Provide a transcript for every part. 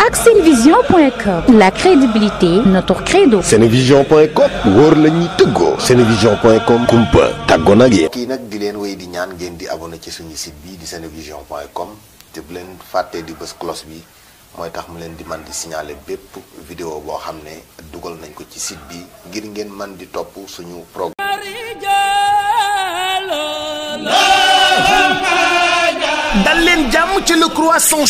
ak senevision.com. La crédibilité, notre credo. senevision.com wóor la ñuy tëggoo. senevision.com kumpa tàggoon ak yéen. kii nag di leen wéy di ñaan ngeen di abonné ci suñu site bi di senevision.com te bu leen fàttee di bës cloche bi mooy tax mu leen di man di signaler bépp vidéo boo xam ne dugal nañ ko ci site bi ngir ngeen man di topp suñu programme. dal leen jàmm ci le croissant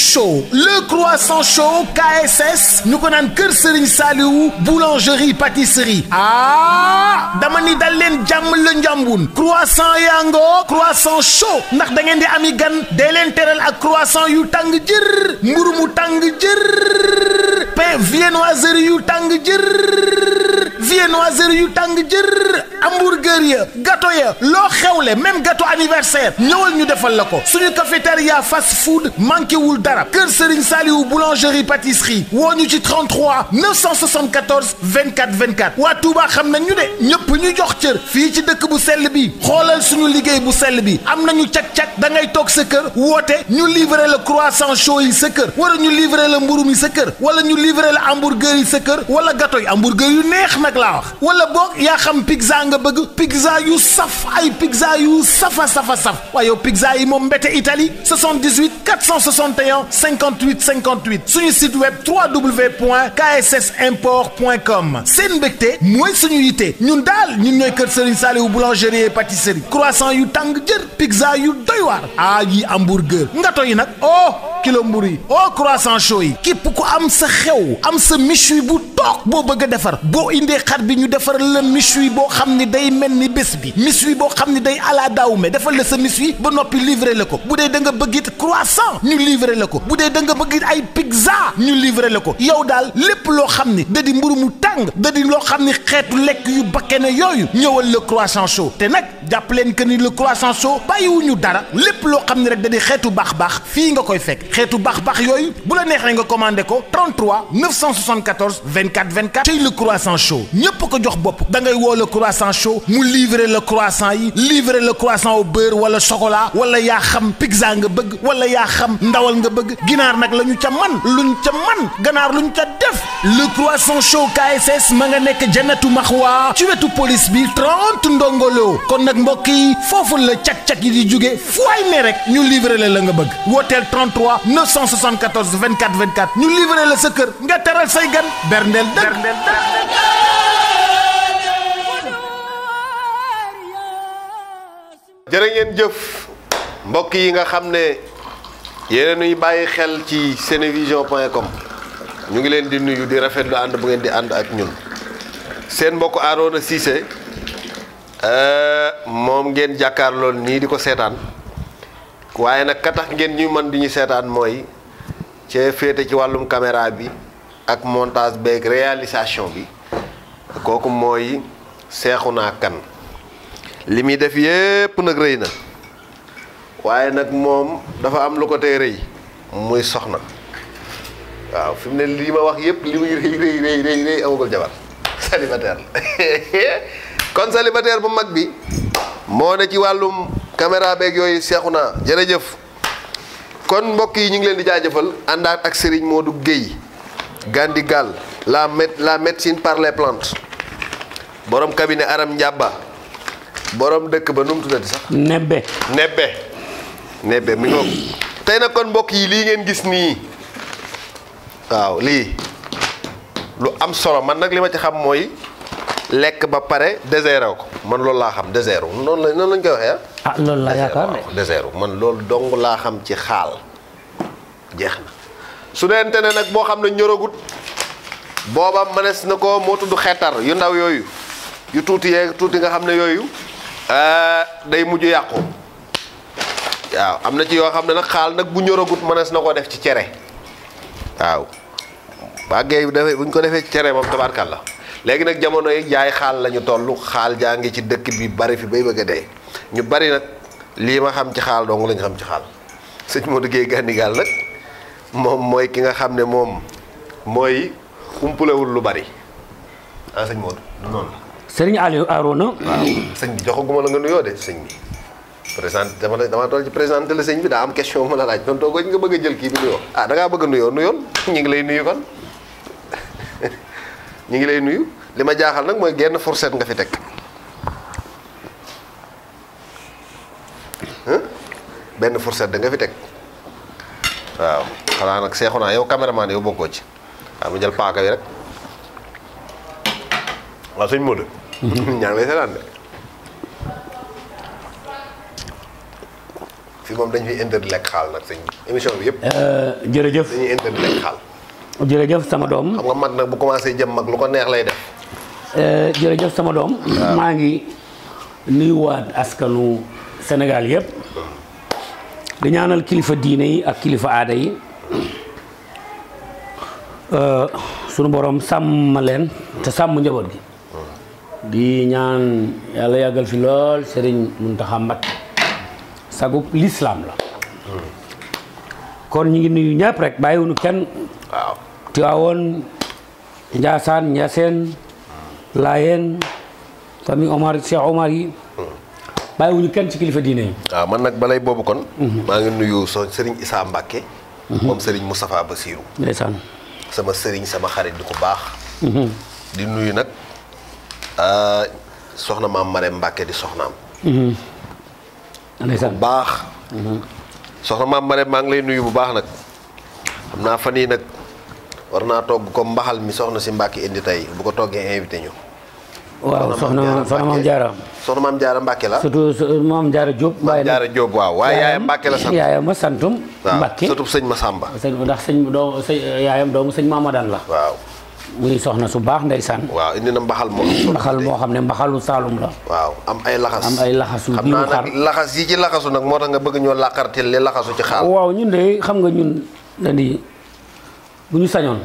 chaud KSS ñu ko naan Kër Serigne Saliou boulangerie pâtisserie dama ni dal leen jàmm la njàmbun croissant yango croissant chaud ndax da ngeen di ami gan dee leen teral ak croissant yu tàng jër mburu mu tàng jër pain viennoiserie yu tàng jër hamburger ya gâteau ya loo xewle même gâteau anniversaire ñëwal ñu defal la ko suñu cafétéria fast food manqué wul dara Kër Serigne Saliou boulangerie pâtisserie woo ñu ci 33 974 24 24 waa Touba xam nañ ñu de ñëpp ñu jox cër fii ci dëkk bu sell bi xoolal suñu liggéey bu sell bi am nañu cak-cak da ngay toog sa kër woote ñu livrer la croissant chaud yi sa kër wala ñu livrer la mburu mi sa kër wala ñu livrer la hamburger yi sa kër wala gâteau yi hamburger yu neex nag laa wax wala boog yaa xam pizza nga bëgg pizza yu saf ay pizza yu safa waaye yow pizza yi moom mbete Italie 78 461 58 58 suñu site web www.kssimport.com seen mbégte mooy suñu yitte ñun daal ñun ñooy Kër Serigne Saliou boulangerie et pâtisserie croissant yu tàng jër pizza yu doy waar yi hamburger ngato yi nag kilo mburu yi croissant chaud yi képp ku am sa xew am sa méchoui bu toog boo bëgg a defar boo indee xar bi ñu defar la méchoui boo xam ni day mel ni bés bi méchoui boo xam ni day ala daawume defal la sa méchoui ba noppi livré la ko bu dee da nga bëgg it croissant ñu livré la ko bu dee da nga bëgg it ay pizza ñu livré la ko yow daal lépp loo xam ni da di mburu mu tàng da di loo xam ni xeetu lekk yu bakkene yooyu ñëwal le croissant chaud te nag jàpp leen que ni le croissant chaud bàyyiwuñu dara lépp loo xam ni rek da di xeetu baax fii nga koy fekk xeetu baax yooyu bu la neexee nga commandé ko 33 974 24 24 tey le croissant chaud ñépp ko jox bopp da ngay woo le croissant chaud mu livrer le croissant yi livrer le croissant au beurre wala chocolat wala yaa xam pizza nga bëgg wala yaa xam ndawal nga bëgg ginaar nag la ñu ca man luñ ca man ganaar luñ ca def le croissant chaud KSS ma nga nekk Jannatu Maxwa ci wetu police bi 30 ndongolo kon nag mbokk yi foofu la cak-cak yi di jóge fu ay ne rek ñu livrer la nga bëgg wooteel 33 974 24 24 ñu livrer la sa kër nga teral say gan berndeel dëgg jërë ngeen jëf mbokk yi nga xam ne yéen ñuy bàyyi xel ci senevision.com ñu ngi leen di nuyu di rafetlu ànd bu ngeen di ànd ak ñun seen mbokk Arona Cissé moom ngeen jàkkaarlool nii di ko seetaan waaye nag ka tax ngeen ñu mën di ñu seetaan mooy cee féete ci wàllum caméra bi ak montage beeg réalisation bi kooku mooy Seexuna Kan li muy def yépp nag rëy na waaye nag moom dafa am lu ko tey rëy muy soxna waaw fi mu ne lii ma wax yépp li muy rëy amagul jabar célibataire la kon célibataire bu mag bi moo ne ci wàllum caméra beeg yooyu Seexuna jërëjëf kon mbokk yi ñu ngi leen di jaajëfal àndaat ak Serigne Modou Guèye Gandigal la médecine par les plantes borom cabinet Aram Ndiaba borom dëkk ba nu mu tuddati sax. nebbe mi ngoog tey nag kon mbokk yi lii ngeen gis nii waaw lii lu am solo man nag li ma ci xam mooy lekk ba pare désert ko man loolu laa xam désert noonu lañ koy waxee loolu la yaakaar ne désert man loolu dong laa xam ci xaal jeex na su deente ne nag boo xam ne ñoragut booba mënees na ko moo tudd xeetar yu ndaw yooyu yu tuuti nga xam ne yooyu day mujj yàqu waaw am na ci yoo xam ne nag xaal nag bu ñoragut mënees na ko def ci cere waaw bàggee buñ ko defee ci cere moom tabaarkàlla léegi nag jamono yi jaay xaal lañu toll xaal jaa ngi ci dëkk bi bari fi bay bëgg a dee ñu bari nag lii ma xam ci xaal dong lañu xam ci xaal sëñ Modou Guèye Gandigal nag moom mooy ki nga xam ne moom mooy umpulewul lu bari sëñ Modou du noonu la. Serigne Aliou Arona. waaw sëñ bi joxaguma la nga nuyoo de sëñ bi dama toll ci présenté la sëñ bi daa am question bu ma la laaj doon toogoo nga bëgg a jël kii bi nuyoo da ngaa bëgg a nuyoo nuyoon ñu ngi lay nuyu kon ñu ngi lay nuyu li ma jaaxal nag mooy genn fourchette nga fi teg benn fourchette da nga fi teg waaw xanaa nag seexu naa yow caméraman yow bokkoo ci waaw mu jël paaka bi rek waaw sëñ Modou ñaa ngi lay seetaan de fii moom dañ fiy interdit lekk xaal nag sëñ émission bi yëpp jërëjëf dañuy interdit lekk xaal jërëjëf sama doom xam nga mag nag bu commencé jëm mag lu ko neex lay def jërëjëf sama doom maa ngi nuyuwaat askanu Sénégal yëpp di ñaanal kilifa diine yi ak kilifa aada yi sunu borom sàmm leen te sàmm njaboot gi di ñaan yàlla yàggal fi lool Serigne Mountakha Mbacké sagub l'islam la kon ñu ngi nuyu ñëpp rek bàyyiwuñu kenn waaw Tiwaawoon Njaasaan Ñaseen Laayeen famille Omar Cheikh Omar yi bàyyiwuñu kenn ci kilifa diine yi waaw man nag balay boobu kon maa ngi nuyu Serigne Issa Mbacké moom Serigne Moustapha Bassirou ndeysaan sama Serigne sama xarit di ko baax di nuyu nag soxna maam Marème Mbacké di soxnaam ndeysaan baax soxna maam Marème maa ngi lay nuyu bu baax nag xam naa fan yii nag war naa togg comme mbaxal mi soxna si Mbacké indi tey bu ko toggee invité ñu waaw soxna maam Jaara soxna maam Jaara Mbacké la surtout maam Jaara Diop maam Jaara Diop waaw waaye yaayam Mbacké la sant yaayam ma santum Mbacké waaw surtout sëñ Massamba ndax sëñ doomu yaayam doomu sëñ Mamadane la waaw muy soxna su baax ndeysaan waaw indi na mbaxal moom mbaxal moo xam ne mbaxalu Saalum la waaw am ay laxas am ay laxasu xam naa nag laxas yi ci laxasu nag moo tax nga bëgg ñoo làqartil li laxasu ci xaal waaw ñun de xam nga ñun dañuy bu ñu sañoon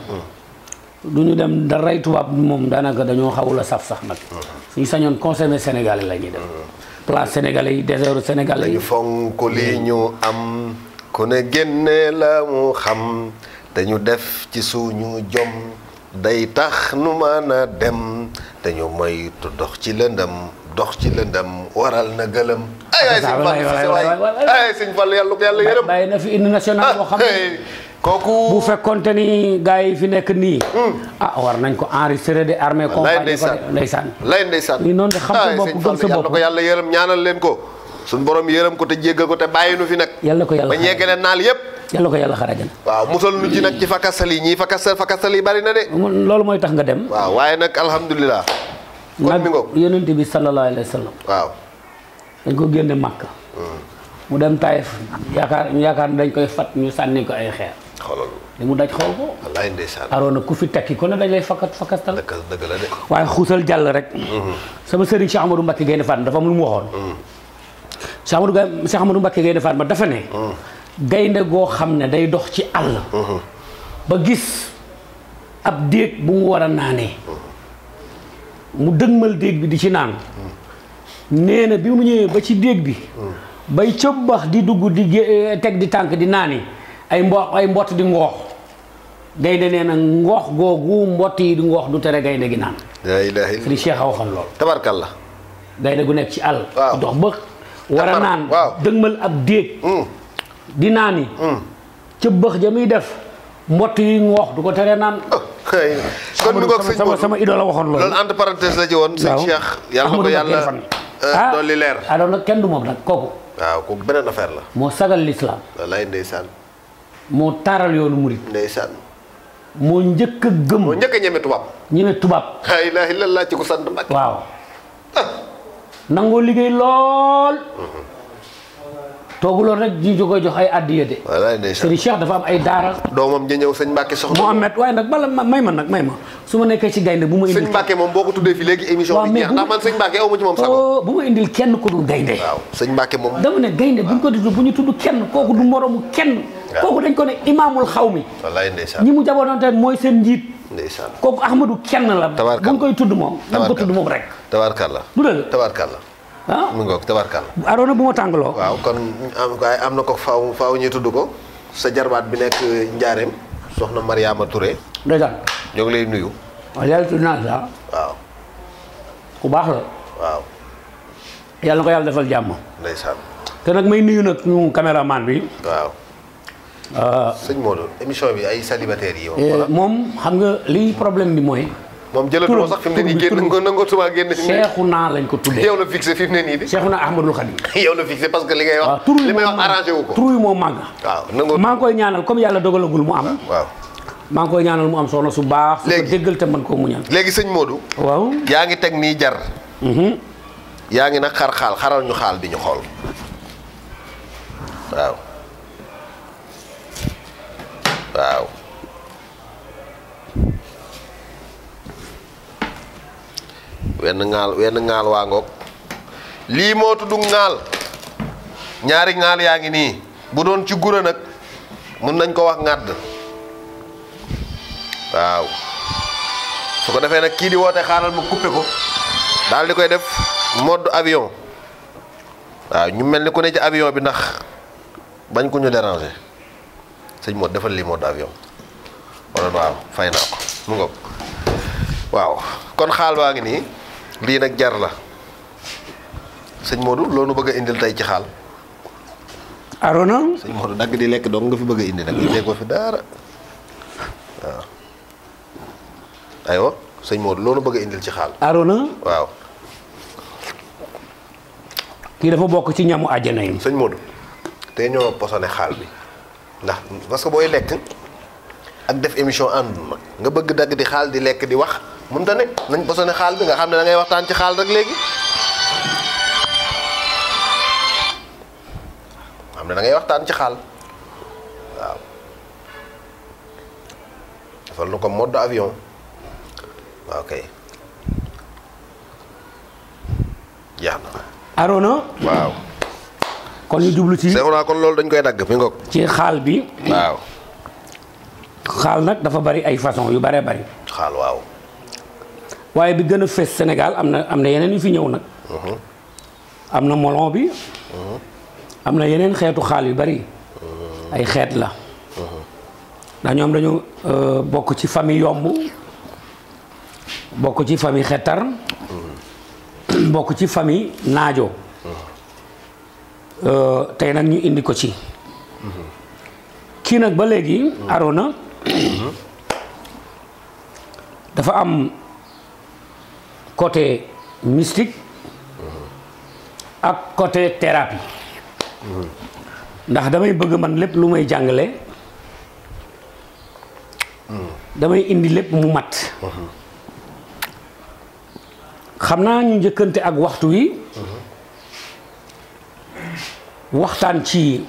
du ñu dem daray tubaab moom daanaka dañoo xawul a saf sax nag suñu sañoon consommer sénégalais la ñuy def place sénégalais yi désert sénégalais yi dañu fonk li ñu am ku ne génne la mu xam dañu def ci suñu jom day tax nu mën a dem dañu moytu dox ci lëndëm waral na gëlëm ay sëñ Fall yàlla ko yàlla yërëm bàyyi na fi hymne national boo xam ne kooku bu fekkonte ni gars yi fi nekk nii war nañ ko enregistré de armée compagnie ko ndeysaan lay ndeysaan yi noonu de xam sa bopp gëm sa yàlla bopp ko yàlla yërëm ñaanal leen ko suñ borom yërëm ko te jéggal ko te bàyyi nu fi nag yàlla ko yàlla ba ñeggale naal yëpp yàlla ko yàlla xarajan waaw musal nu ci nag ci fakasal yi ñii fakasal yi bari na de loolu mooy tax nga dem waaw waaye nag alhamdulilah kon mi ngoog yonent bi sallallahu alayhi wa sallam waaw dañ ko génne Makka mu dem Taïf yaakaar ne dañ koy fat ñu sànni ko ay xeer xoolal li mu daj xool ko wallaay ndeysaan aroona ku fi tekki ko ne dañ lay fakastal dëgg la de waaye xuusal jàll rek sama sëriñ Cheikh Amadou Mbacké Gaïndé Fatma dafa am lu mu waxoon Cheikh Amadou Mbacké Gaïndé Fatma dafa ne gaynde goo xam ne day dox ci àll ba gis ab déeg bu mu war a naanee mu dëgmal déeg bi di ci naan nee na bi mu ñëwee ba ci déeg bi bay cëbbax di dugg di teg di tànk di naani ay mbott di ngoox gaynde nee na ngoox googu mbott yi di ngoox du tere gaynde gi naan la ilaha illa sëriñ Cheikh a waxoon lool tabarkalla gaynde gu nekk ci àll waaw dox ba war a naan dëgmal ab déeg di naani cëbbax ja muy def mbott yi ngoox du ko tere naan kon mi ngoog sëñ sama idole la waxoon loolu entre parenthèse la ci woon sëñ Cheikh yàlla na ko yàlla dolli leer alors nag kenn du moom nag kooku waaw kooku beneen affaire la moo sagal l'islam wallaay ndeysaan moo taaral yoonu murit ndeysaan moo njëkk a gëm moo njëkk a ñeme tubaab ñeme tubaab la ilaha illallah ci ko sant Mbàkke waaw nangoo liggéey lool tooguloon rek ji koy jox ay addiya de wallaay ndeysaan sëriñ Cheikh dafa am ay daara doomam ja ñëw sëñ Mbàkke soxna Mohamed waaye nag bala may ma su ma nekkee ci gaynde bu ma indil sëñ Mbàkke moom boo ko tuddee fi léegi émission bi jeex ndax man sëñ Mbàkke aw ma ci moom sago bu ma indil kenn ku dul gaynde waaw sëñ Mbàkke moom dama ne gaynde bu ñu ko tudd bu ñu tudd kenn kooku du moromu kenn kooku dañ ko ne imaamul xaw mi wallaay ndeysaan ñi mu jaboonante mooy seen njiit ndeysaan kooku Ahmadou kenn la bu ñu koy tudd moom nañ ko tudd moom rek tabarkalla du dëgg tabarkalla mu ngoog tabarkalla aroona bu ma tàngaloo waaw kon am na ko faaw ñu tudd ko sa jarbaat bi nekk Njaareem soxna Mariama Touré ndeysaan ñoo ngi lay nuyu waaw yàlla tudd naa la waaw ku baax la waaw yàlla na ko yàlla defal jàmm ndeysaan te nag may nuyu nag ñu caméraman bi. waaw. sëñ Modou émission bi ay célibataires yi. moom xam nga liy problème bi mooy. moom jëlatoo sax fi mu ne nii génn nga nangoo suma génn. Cheikhouna lañ ko tuddee. yow la fixé fi mu ne nii di. Cheikhouna Ahmadul Khadim. yow la fixé parce que li ngay wax. li may wax arrangé wu ko. tur yi moo màgg. waaw nangoo maa ngi koy ñaanal comme yàlla dogalagul mu am. waaw. maa ngi koy ñaanal mu am soxna su baax. léegi su ko déggal te mën koo muñal. léegi sëñ Modou. waaw. yaa ngi teg nii jar. yaa ngi nag xaral ñu xaal bi ñu xool. waaw. waaw. wenn ŋaal waa ngoog lii moo tudd ŋaal ñaari ŋaal yaa ngi nii bu doon ci gura nag mun nañ ko wax ŋàdd waaw su ko defee nag kii di woote xaaral mu coupé ko daal di koy def mode avion waaw ñu mel ni ku ne ci avion bi ndax bañ ko ñu déranger sëñ Modou defal lii mode avion wala waaw fay naa ko mu ngoog waaw kon xaal baa ngi nii lii nag jar la sëñ Modou loolu bëgg a indil tey ci xaal. Arona. sëñ Modou dagg di lekk dong nga fi bëgg a indi nag indee ko fi dara waaw. aywa sëñ Modou loolu bëgg a indil ci xaal. Arona. waaw. kii dafa bokk ci ñamu àjjana yi. sëñ Modou te ñoo posone xaal bi ndax parce que booy lekk ak def émission àndul nag nga bëgg dagg di xaal di lekk di wax. mënut a nekk nañ posone xaal bi nga xam ne da ngay waxtaan ci xaal rek léegi xam ne da ngay waxtaan ci xaal waaw defal nu ko mode avion waaw kay jeex na. Arona. waaw. kon ñu jublu ci. Cheikhouna kon loolu dañ koy dagg fi ngoog. ci xaal bi. waaw. xaal nag dafa bari ay façon yu baree bari. xaal waaw. waaye bi gën a fees Sénégal am na yeneen yu fi ñëw nag. am na molon bi. am na yeneen xeetu xaal yu bari. ay xeet la. ndax ñoom dañu bokk ci famille yomb. bokk ci famille xettar. bokk ci famille naajo. tey nag ñu indi ko ci. kii nag ba léegi. Arona. dafa am. côté mystique ak côté thérapie ndax damay bëgg man lépp lu may jàngale damay indi lépp mu mat xam naa ñu njëkkante ak waxtu wi waxtaan ci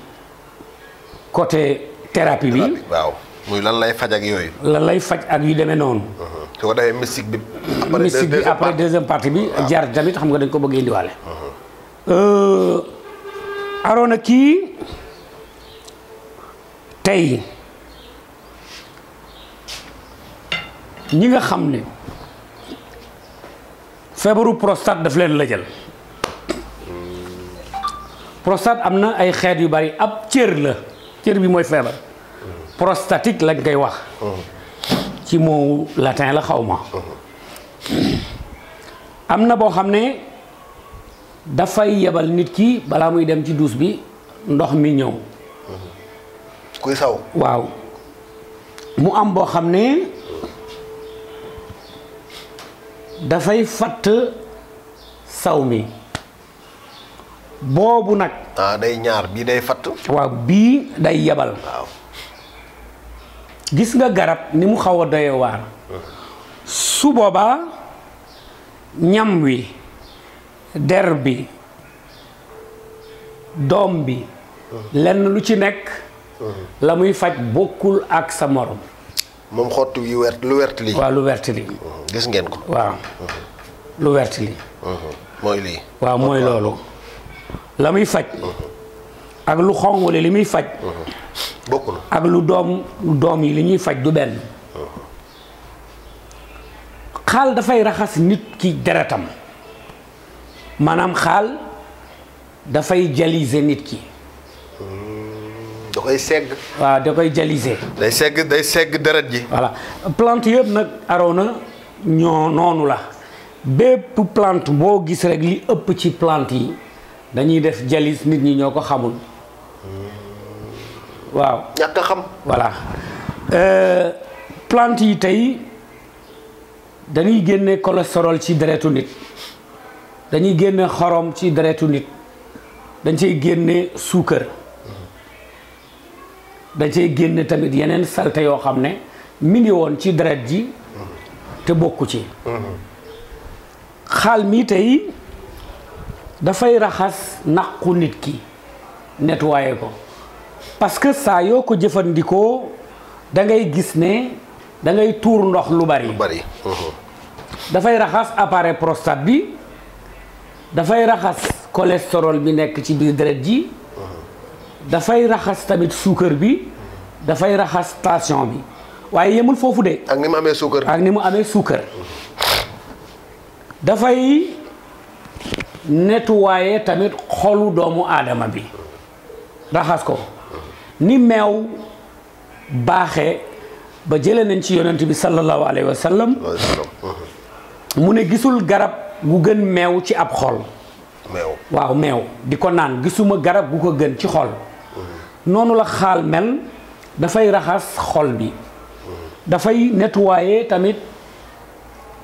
côté thérapie bi waaw muy lan lay faj ak yooyu lan lay faj ak yu demee noonu su ko defee mystique bi. après deuxième partie bi. jar tamit xam nga dañ ko bëgg indiwaale. Arona kii tey ñi nga xam ne feebaru prostate daf leen la jël. prostate am na ay xeet yu bari ab cër la cër bi mooy feebar. prostatique lañ koy wax. ci mot latin la xaw ma. am na boo xam ne dafay yebal nit ki balaa muy dem ci douche bi ndox mi ñëw. kuy saw. waaw mu am boo xam ne dafay fatt saw mi boobu nag. day ñaar bii day fatt. waaw bii day yebal. waaw. gis nga garab ni mu xaw a doye waar su boobaa ñam wi der bi doom bi lenn lu ci nekk la muy faj bokkul ak sa morom. moom xottu yu wert lu wert lii. waaw lu wert lii. gis ngeen ko. waaw lu wert lii. mooy lii. waaw mooy loolu la muy faj ak lu xonq li muy faj. bokk na ak lu doom yi li ñuy faj du benn. xaal dafay raxas nit ki deretam maanaam xaal dafay dialyser nit ki. da koy segg. waaw da koy dialyser. day segg deret ji. voilà plante yëpp nag Arona ñoo noonu la bépp plante boo gis rek li ëpp ci plante yi dañuy def jalis nit ñi ñoo ko xamul waaw ñàkk a xam. voilà plante yi tey dañuy génne cholestérol ci deretu nit dañuy génne xorom ci deretu nit dañ cay génne suukar dañ cay génne tamit yeneen salte yoo xam ne mi ngi woon ci deret ji te bokku ci xaal mi tey dafay raxas naqu nit ki nettoyer ko parce que saa yoo ko jëfandikoo da ngay gis ne da ngay tuur ndox lu bari dafay raxas appareil prostate bi dafay raxas cholestérol bi nekk ci biir deret ji dafay raxas tamit suukar bi dafay raxas tension bi waaye yemul foofu de ak ni mu amee suukar ak ni mu amee suukar dafay nettoyer tamit xolu doomu aadama bi raxas ko ni meew baaxee ba jëlee nañ ci yonent bi sallallahu alayhi wa sallam mu ne gisul garab gu gën meew ci ab xol waaw meew di ko naan gisuma garab gu ko gën ci xol noonu la xaal mel dafay raxas xol bi dafay nettoyer tamit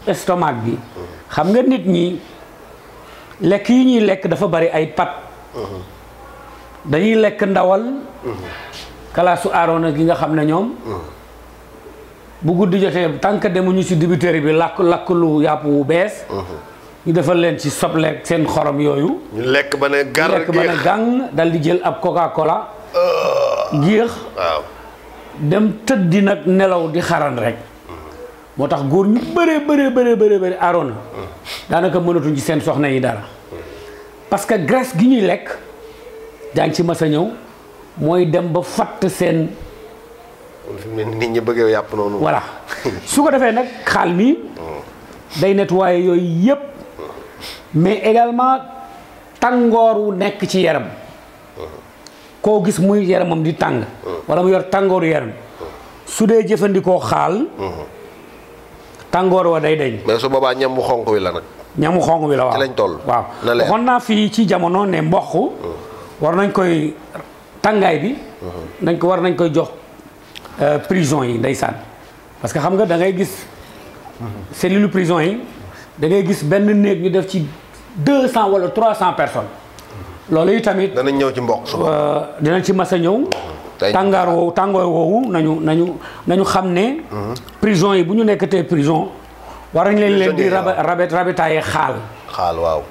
estomac bi xam nga nit ñi lekk yi ñuy lekk dafa bari ay pat dañuy lekk ndawal kalaasu aaroona gi nga xam ne ñoom bu guddi jotee tànk demuñu ci dibiteri bi lakk lu yàpp wu bees ñu defal leen ci sobleeg seen xorom yooyu ñu lekk ba ne gàng dal di jël ab Coca Cola géex waaw dem tëddi nag nelaw di xaran rek moo tax góor ñu bëree aaroona daanaka mënatuñ ci seen soxna yi dara parce que graisse gi ñuy lekk daa ngi ci mas a ñëw mooy dem ba fatt seen nit ñi bëggee yàpp noonu voilà su ko defee nag xaal mi day nettoyer yooyu yëpp mais également tàngoor wu nekk ci yaram koo gis muy yaramam di tàng wala mu yor tàngooru yaram su dee jëfandikoo xaal tàngoor wa day deñ mais su boobaa ñam bu xonq wi la nag ñamu xonq bi la waaw ci lañ toll waaw waxoon naa fii ci jamono ne mboq war nañ koy tàngaay bi war nañ koy jox prison yi ndeysaan parce que xam nga da ngay gis cellule prison yi da ngay gis benn néeg ñu def ci 200 wala 300 personnes loolu yi tamit danañ ñëw ci mboq dinañ ci mas a ñëw tàngoor woowu nañu xam ne prison yi bu ñu nekkatee prison war nañ leen di rabetaaye xaal waaw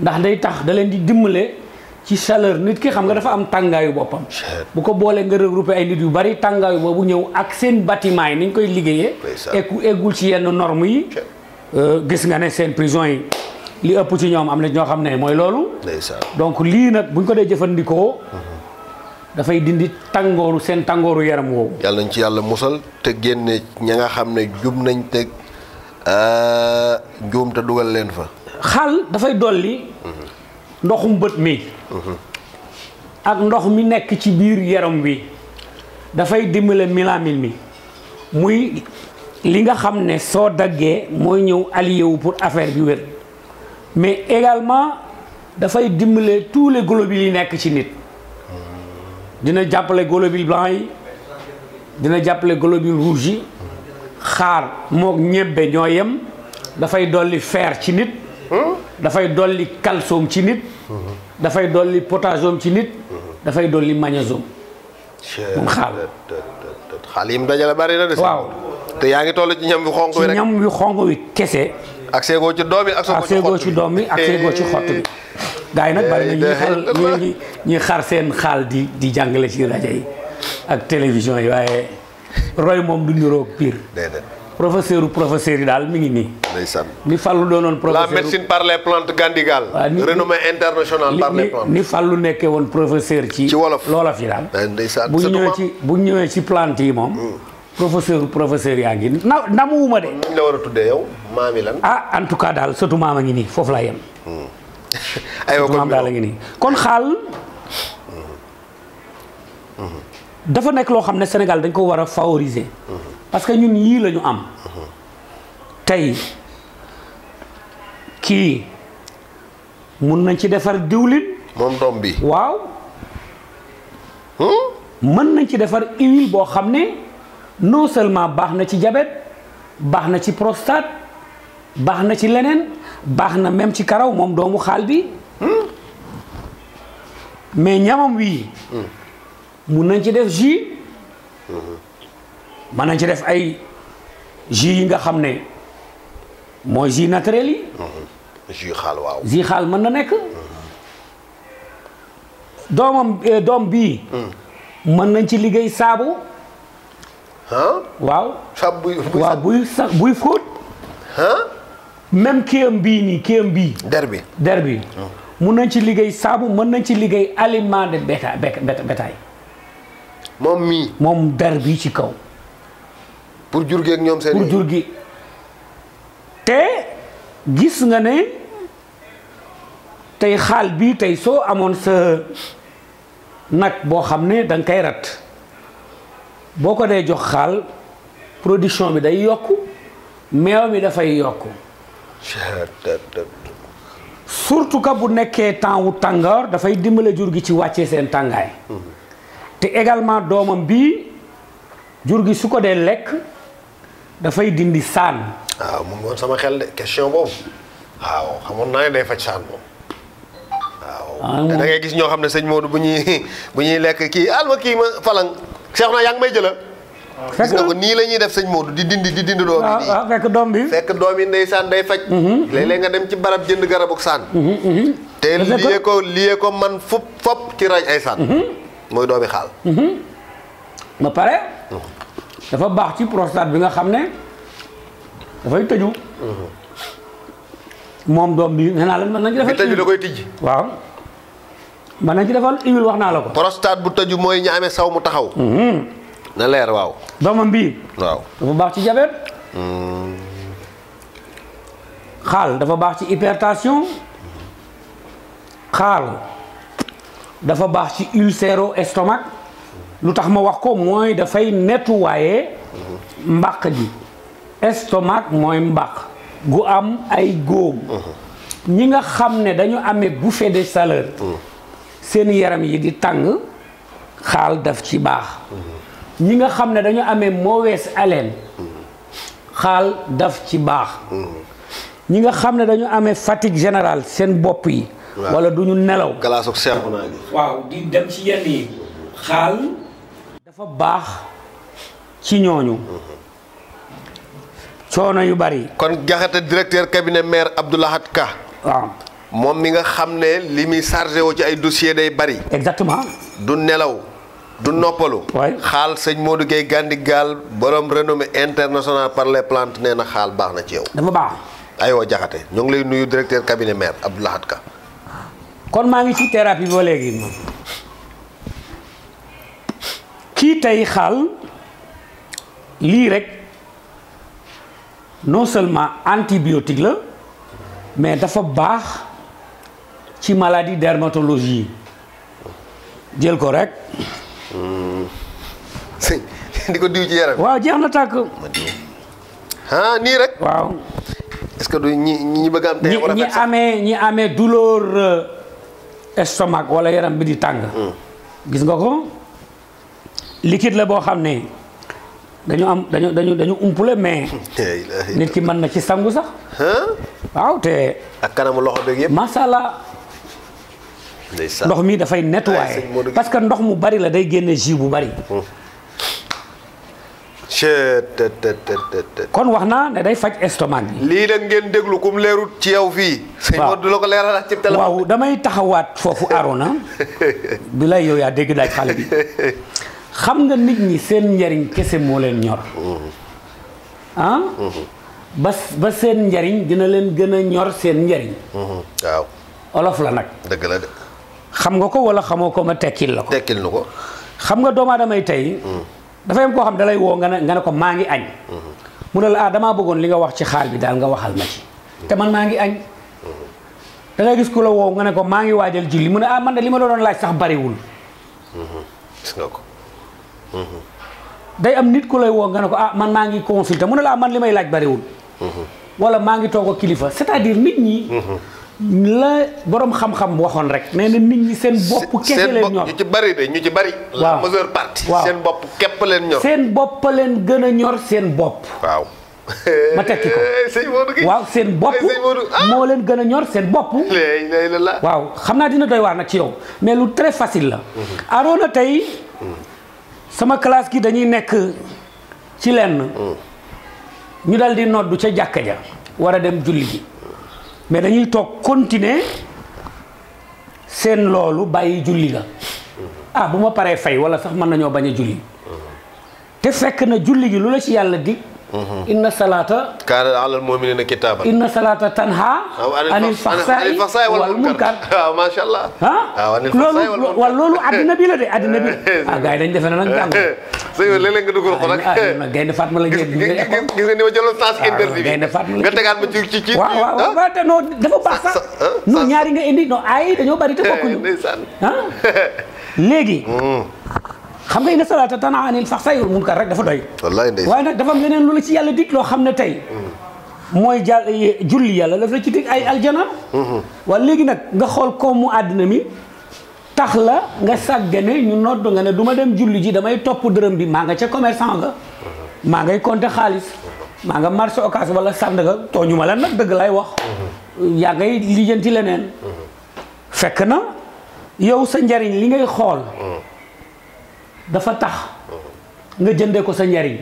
ndax day tax da leen di dimbale ci chaleur nit ki xam nga dafa am tàngaayu boppam bu ko boolee nga regroupé ay nit yu bari tàngaayu boobu ñëw ak seen bâtiment yi ni ñu koy liggéeyee eggul ci yenn normes yi gis nga ne seen prison yi li ëpp ci ñoom am na ñoo xam ne mooy loolu donc lii nag buñ ko dee jëfandikoo dafay dindi tàngooru seen tàngooru yaram woowu yàlla nañ ci yàlla musal te génne ña nga xam ne jub nañ te juum te dugal leen fa xaal dafay dolli ndoxum bët mi ak ndox mi nekk ci biir yaram wi dafay dimbale mélamine mi muy li nga xam ne soo daggee mooy ñëw allié wu pour affaire bi wér mais également dafay dimbale tous les globules yi nekk ci nit dina jàppale globule blanc yi dina jàppale globule rouge yi xaar mook ñebbe ñoo yem dafay dolli fer ci nit dafay dolli calcium ci nit dafay dolli potassium ci nit dafay dolli magnésium moom xaal yi mu dajale bari na de waaw te yaa ngi toll ci ñam wi xonq wi rek ñam wi xonq wi kese ak seegoo ci doom yi ak seegoo ci doom yi ak seegoo ci xott bi gars yi nag bari na ñuy xar seen xaal di jàngale ci rajo yi ak télévision yi waaye roy moom du niroog pire professeur yi daal mi ngi nii. ndeysaan ni Fallou doonoon professeur la médecine par les plantes Gandigal. renommée internationale par les plantes. ni Fallou nekkee woon professeur ci wolof yi daal. ndeysaan bu ñëwee ci plante yi moom. professeur yaa ngi namuwuma de. ñu la war a tuddee yow maami lan. en tout cas daal surtout maama ngi nii foofu laa yem. aywa kon maam daal la ngi nii kon xaal. dafa nekk loo xam ne Sénégal dañ ko war a favoriser. parce que ñun yii la ñu am. tey kii mun nañ ci defar diwlin. moom doom bi. waaw. mën nañ ci defar huile boo xam ne non seulement baax na ci diabète baax na ci prostate baax na ci leneen baax na même ci karaw moom doomu xaal bi. mais ñamam wii. mun nañ ci def jus. mën nañ ci def ay jus yi nga xam ne mooy jus naturel yi. jus xaal waaw. jus xaal mën na nekk. doom bii. mën nañ ci liggéey saabu. waaw. saabu buy fóot. même kéem bii nii kéem bii. der bi. mun nañ ci liggéey saabu mën nañ ci liggéey aliment de bétail. moom mii. moom der bi ci kaw. pour jur gi ak ñoom seen. pour jur gi te gis nga ne tey xaal bi tey soo amoon sa nag boo xam ne da nga koy rat boo ko dee jox xaal production bi day yokk meew mi dafay yokk. surtout que bu nekkee temps wu tàngoor dafay dimbale jur gi ci wàccee seen tàngaay. te également doomam bii jur gi su ko dee lekk dafay dindi saan. waaw mu ngi woon sama xel de question boobu. waaw xamoon naa ne day faj saan moom. waaw da ngay gis ñoo xam ne sëñ Modou bu ñuy lekk kii alma kii ma falang Cheikh na yaa ngi may jëla. gis nga ko nii la ñuy def sëñ Modou di dindi doom bi nii. waaw fekk doom bi. fekk doom yi ndeysaan day faj. léeg-léeg nga dem ci barab jënd garabuk saan. te liyee ko man fop ci raj ay saan. mooy doomi xaal. ba pare. dafa baax ci prostate bi nga xam ne dafay tëju. moom doom bi nee naa la mën nañ ci defal. bi tëju da koy tijji. waaw mën nañ ci defal huile wax naa la ko. prostate bu tëju mooy ñu amee saw mu taxaw. na leer waaw. doomam bii. waaw dafa baax ci diabète. xaal dafa baax ci hypertension. xaal dafa baax ci ulcère estomac. lu tax ma wax ko mooy dafay nettoyer mbàq ji. estomac mooy mbàq gu am ay góom. ñi nga xam ne dañu amee bouffée de chaleur. seen yaram yi di tàng xaal daf ci baax. ñi nga xam ne dañu amee mauvaise haleine xaal daf ci baax. ñi nga xam ne dañu amee fatigue générale seen bopp yi. wala du ñu nelaw. galaasug seexu naa gi. waaw di dem ci yenn yi. xaal dafa baax ci ñooñu. coono yu bari. kon Jaxate directeur cabinet maire Abdou Lahad Ka. waaw moom mi nga xam ne li muy chargé wu ci ay dossier day bari. exactement. du nelaw du noppalu. waay xaal sëñ Modou Gueye Gandigal borom renommée internationale par les plantes nee na xaal baax na ci yow. dafa baax. aywa Jaxate ñoo ngi lay nuyu directeur cabinet maire Abdou Lahad Ka. kon maa ngi ci thérapie ba léegi kii tey xaal lii rek non seulement antibiotique la mais dafa baax ci maladie dermatologie jël ko rek. di ko diw ci yaram. waaw jeex na tàkk. ah nii rek. waaw. est-ce que du ñi bëgg am. tey war a ñi amee douleur estomac wala yaram bi di tàng. gis nga ko liquide la boo xam ne dañu umpule mais. nit ki mën na ci sangu sax. waaw te. ak kanamu loxo beeg yëpp. macha allah. ndox mi dafay nettoyer parce que ndox mu bari la day génne jus bu bari. kon wax naa ne day faj estomac bi. lii nag ngeen déglu kum leerut ci yow fii. sëñ Modou la ko leeral ci téléphone. waaw damay taxawaat foofu Arona bi lay yow yaa dégg daaj xale bi xam nga nit ñi seen njariñ kese moo leen ñor. ah. ba seen njariñ dina leen gën a ñor seen njariñ. waaw. olof la nag. dëgg la de. xam nga ko wala xamoo ko ma tekkil la ko. tekkil na ko. xam nga doomu aadama yi tey. dafay am koo xam dalay woo nga ne ko maa ngi añ. mu ne la damaa bëggoon li nga wax ci xaal bi daal nga waxal ma ci. te man maa ngi añ. da ngay gis ku la woo nga ne ko maa ngi waajal julli mu ne man de li ma la doon laaj sax bariwul. gis nga ko. day am nit ku lay woo nga ne ko man maa ngi consulter mu ne la man li may laaj bariwul. wala maa ngi toog a kilifa c'est-à-dire nit ñi. la borom xam-xam waxoon rek nee na nit ñi seen bopp kese leen ñor. ñu ci bari de ñu ci bari. la majeure partie. seen bopp képp leen ñor. seen bopp leen gën a ñor seen bopp. waaw. ma tekki ko sëñ Modou gi waaw seen bopp moo leen gën a ñor seen bopp. waaw xam naa dina doy waar nag ci yow mais lu très facile la. Arona tey sama classe gi dañuy nekk ci lenn. ñu dal di noddu ca jàkka ja war a dem julli ji mais dañuy toog continuer seen loolu bàyyi julli ga bu ma paree fay wala sax mën nañoo bañ a julli te fekk na julli gi lu la ci yàlla dig. inna salaata kaana alal mu'minina kitaaban. inna salaata tanha anil faxsaay wal munkar. waaw macha allah. loolu addina bi la de addina bi. gars yi dañ defe na nag jàng. sëñ bi léeg-léeg nga dugal ko nag. Gaynde Fatma la ngeen. gis nga ni ma jëloon sens interdit bi. Gaynde Fatma la nga tegaat ma ci. waaw te non dafa baax sax. non ñaari nga indi non ay dañoo bari te bokkuñu. léegi. xam nga inna salaata tanhaa anil fahshaa'i wal munkar rek dafa doy. wallaay ndeysaan waaye nag dafa am leneen lu la ci yàlla dig loo xam ne tey. mooy julli yàlla daf la ci dig ay aljana. waaye léegi nag nga xool koomu àddina mi tax la nga sàggane ñu nodd nga ne du ma dem julli ji damay topp dërëm bi maa nga ca commerçant nga. maa ngay compter xaalis. maa nga marché occas wala Sandaga tooñu ma la nag dëgg lay wax. yaa ngay lijjanti leneen. fekk na yow sa njariñ li ngay xool. dafa tax nga jëndee ko sa njariñ.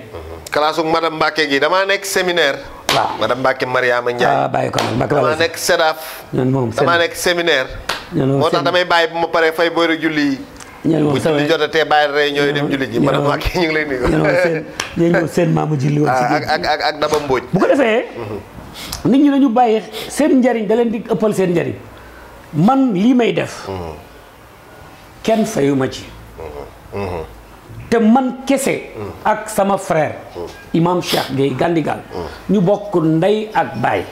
classe madame Mbacke gi damaa nekk séminaire. waaw madame Mbacke Mariama Ndiaye. bàyyi ko nag damaa nekk SEDAF. damaa nekk séminaire. moo tax damay bàyyi bu ma paree fay booy julli. bu julli jotatee bàyyi réunion yi dem julli ji. madame Mbacke ñu ngi lay nuyu. ñoo seen maamu julli woon ci ak Daba Mbodj. bu ko defee. nit ñi dañu bàyyi seen njariñ da leen di ëppal seen njariñ. man lii may def. kenn fayuma ci. te man kese ak sama frère imam Cheikh Gueye Gandigal ñu bokk ndey ak baay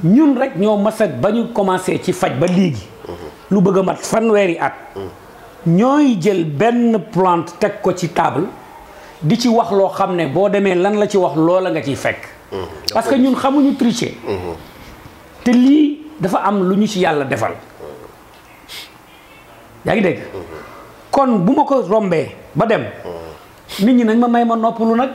ñun rek ñoo mas ak ba ñu commencé ci faj ba léegi lu bëgg a mat fanweeri at ñooy jël benn plante teg ko ci table di ci wax loo xam ne boo demee lan la ci wax loola nga ciy fekk parce que ñun xamuñu tricher te lii dafa am lu ñu ci yàlla defal yaa ngi dégg kon bu ma ko rombee ba dem nit ñi nañ ma may ma noppalu nag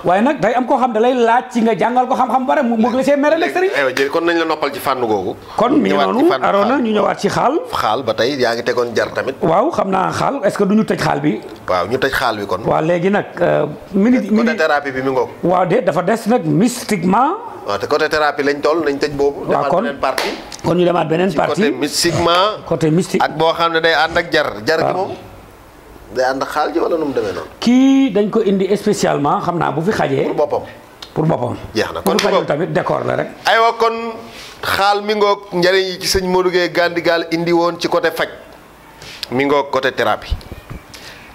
waaye nag day am koo xam da lay laaj ci nga jàngal ko xam-xam bare mu bëgg la see mere nag sëriñ kon nañ la noppal ci fànn googu kon mi ngi noonu Arona ñu ñëwaat ci xaal ba tey yaa ngi tegoon jar tamit waaw xam naa xaal est-ce que du ñu tëj xaal bi waaw ñu tëj xaal bi kon waaw léegi nag côté thérapie bi mi ngoog waaw de dafa des nag mystiquement waaw te côté thérapie lañ toll nañ tëj boobu waaw kon beneen partie kon ñu demaat beneen partie côté mystiquement côté mystique ak boo xam ne day ànd ak jar gi moom day ànd ak xaal ji wala nu mu demee noonu kii dañ ko indi spécialement xam naa bu fi xajee pour boppam jeex na kon xajul tamit décor la rek aywa kon xaal mi ngoog njëriñ yi ci sëñ Modou Gueye Gandigal indi woon ci côté faj mi ngoog côté thérapie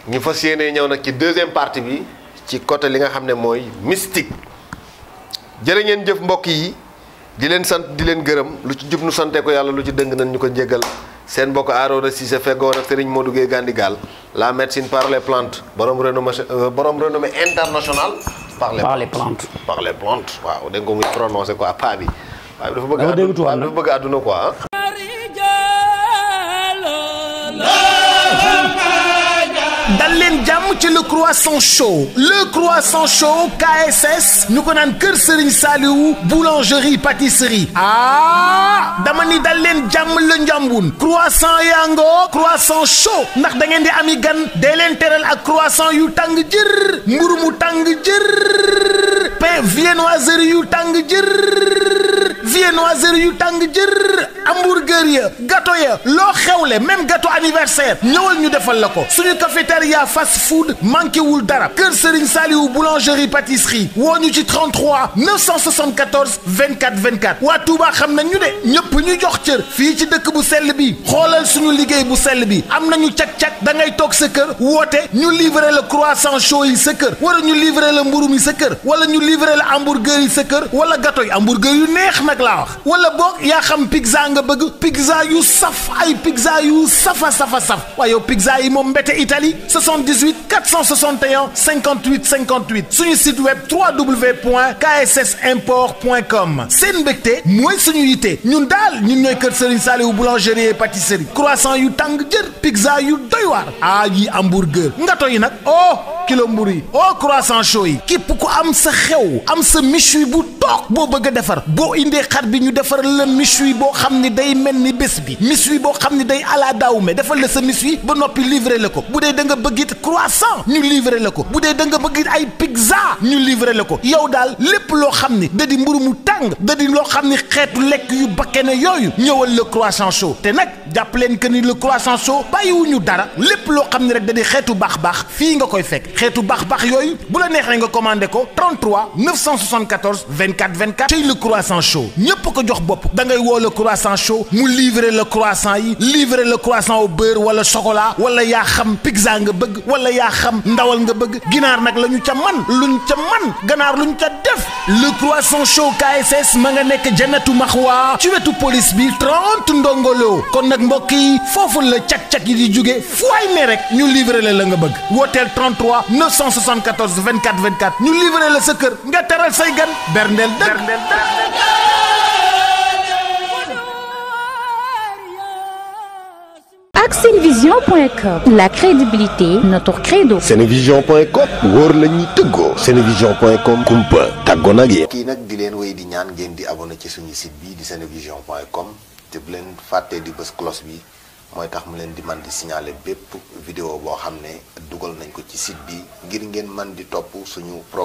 ñu fas yéenee ñëw nag ci deuxième partie bi ci côté li nga xam ne mooy mystique jërë ngeen jëf mbokk yi di leen sant di leen gërëm lu ci jub nu sante ko yàlla lu ci dëng nañ ñu ko njéggal seen mbokk Arona Cissé feggoon ak Serigne Modou Gueye Gandigal la médecine par les plantes borom renommée internationale par les plantes waaw dégg nga ko muy prononcé quoi pas bi waaye dafa bëgg àdduna quoi dal leen jàmm ci le croissant chaud KSS ñu ko naan Kër Serigne Saliou boulangerie pâtisserie dama ni dal leen jàmm la njàmbun croissant yango croissant chaud ndax da ngeen di ami gan dee leen teral ak croissant yu tàng jër mburu mu tàng jër pain viennoiserie yu tàng jër hamburger ya gâteau ya loo xewle même gâteau anniversaire ñëwal ñu defal la ko suñu cafétéria fast food manqué wul dara Kër Serigne Saliou boulangerie pâtisserie woo ñu ci 33 974 24 24 waa Touba xam nañ ñu de ñëpp ñu jox cër fii ci dëkk bu sell bi xoolal suñu liggéey bu sell bi am nañu cak-cak da ngay toog sa kër woote ñu livrer la croissant chaud yi sa kër wala ñu livrer la mburu mi sa kër wala ñu livrer la hamburger yi sa kër wala gâteau yi hamburger yu neex nag laa wax wala boog yaa xam pizza nga nga bëgg pizza yu saf ay pizza yu safa waaye yow pizza yi moom mbete Italie 78 461 58 58 suñu site web www.kssimport.com seen mbégte mooy suñu yitte ñun daal ñun ñooy kër Serigne Saliou boulangerie et pâtisserie croissant yu tàng jër pizza yu doy waar yi hamburger ngato yi nag kilo mburu yi croissant chaud yi képp ku am sa xew am sa méchoui bu toog boo bëgg a defar boo indee xar bi ñu defar la méchoui boo xam ni day mel ni bés bi méchoui boo xam ni day ala daawume defal la sa méchoui ba noppi livré la ko bu dee da nga bëgg it croissant ñu livré la ko bu dee da nga bëgg it ay pizza ñu livré la ko yow daal lépp loo xam ni da di mburu mu tàng da di loo xam ni xeetu lekk yu bakkene yooyu ñëwal le croissant chaud te nag jàpp leen que ni le croissant chaud bàyyiwuñu dara lépp loo xam ni rek da di xeetu baax fii nga koy fekk xeetu baax yooyu bu la neexee nga commandé ko 33 974 24 24 tey le croissant chaud ñépp ko jox bopp da ngay woo le croissant chaud mu livrer le croissant yi livrer le croissant au beurre wala chocolat wala yaa xam pizza nga bëgg wala yaa xam ndawal nga bëgg ginaar nag la ñu ca man luñ ca man ganaar luñ ca def le croissant chaud KSS ma nga nekk Jannatu Maxwa ci wetu police bi 30 ndongolo kon nag mbokk yi foofu la cak-cak yi di jóge fu ay ne rek ñu livrer la nga bëgg wooteel 33 974 24 24 ñu livrer la sa kër nga teral say gan berndeel dëgg ak Senevision.com la crédibilité notre credo. Senevision.com wóor la ñuy tëggoo. Senevision.com kumpa tàggoo nag yéen. kii nag di leen wéy di ñaan ngeen di abonné ci suñu site bi di Senevision.com te bu leen fàttee di bës cloche bi mooy tax mu leen di man di signaler bépp vidéo boo xam ne dugal nañ ko ci site bi ngir ngeen man di topp suñu programme